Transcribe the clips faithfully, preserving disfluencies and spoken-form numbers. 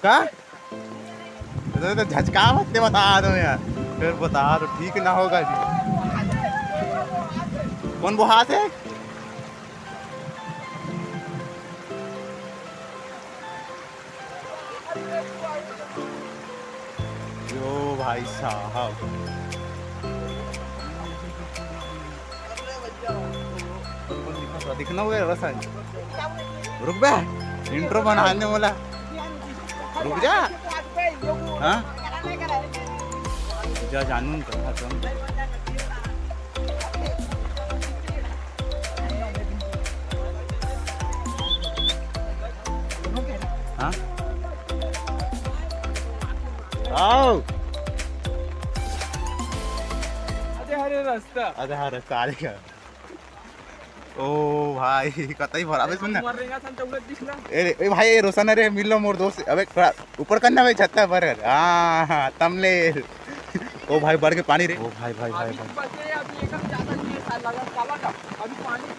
का? तो, तो झचका मत दे, बता दो यार, फिर बता दो, ठीक ना होगा जी। कौन बोहात हे? यो भाई साहब, दिखना हुआ है बस। रुक बे, इंट्रो बनाने वाला, रुक जा। हाँ, जा जानू कहाँ तुम। हाँ? आओ। अरे हरे रास्ता। अरे हाँ, रास्ता आ रही है। ओ भाई, कतई भराबे सुन ना। मर रेंगा थन तौलत दिखला। ए, ए भाई, ए रोशन, अरे मिल लो मोर दोस्त। अबे थोड़ा ऊपर करना भाई, छत्ता पर। हाँ, हाँ, तमले। ओ भाई, बढ़ के पानी रे। ओ भाई, भाई, भाई, अभी भाई। बचे, अभी एकदम ज्यादा नहीं है, साला, लगा, साला का। अभी पानी की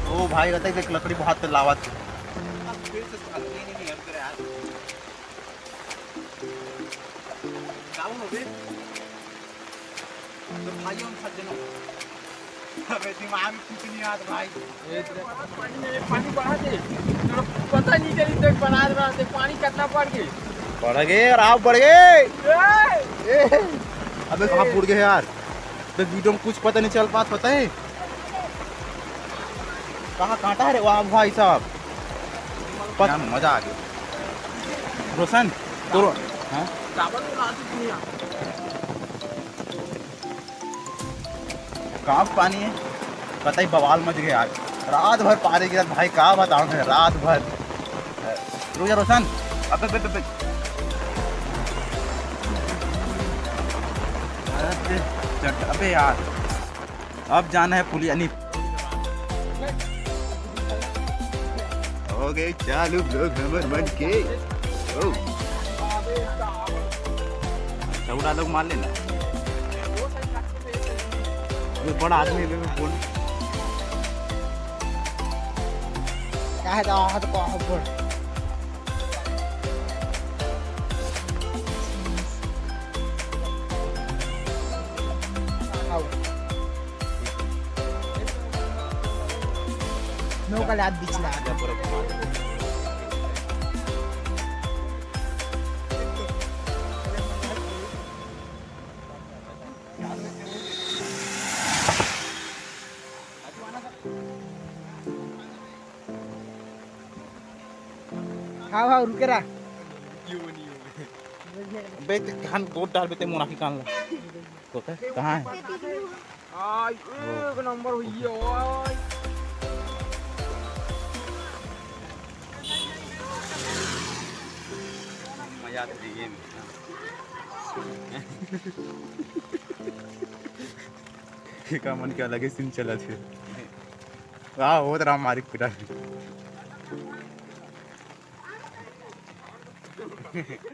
ओ भाई, रहता है, देख, लकड़ी बहुत लावत है। का हो बे? तो भाइयों, सज्जनों, अबे दिमाग में कुछ नहीं आता भाई। ए, तेरे पानी में पानी बढ़ा दे। तेरे को पता नहीं चली तो बढ़ा रहा थे, पानी कितना बढ़ गए। बढ़ गए और आप बढ़ गए। ए! ए! अबे कहाँ बुड़ गए यार? तो वीडियो में कुछ पता नहीं चल पाता, पता है? कहाँ कांटा है रे? वाह भाई साहब, पत-, क्या मजा आ गया। रोशन, तो रो-, हाँ? चावल तो रात ही नहीं आता। कहाँ पानी है? कतई बवाल मच गया आज। रात भर पानी गिरा भाई, का बताऊँ मैं, रात भर। रुक जा रोशन। अबे, अबे, अबे, अबे। अरे, चट-, अबे यार, अब जाना है पुलिया, नहीं। हो गए चालू लोग हमर मन के। ओ। अच्छा, उड़ा लोग मार लेना। ये बड़ा आदमी है, बोल। का है तो, हाथ को, हाथ बोल। आओ। नौका ले हाथ बीच ले हाथ। हाव, हाव, रुके रहा। बे, ते खान गोट डाल बे, ते मुनाफी कान ला। तो का-, कहाँ है? आई, एक नंबर हुई है, ओए। मजा आती है ये में। एका मन के अलगे सीन चलत हे। वाह, होत राम मारिक पिटा।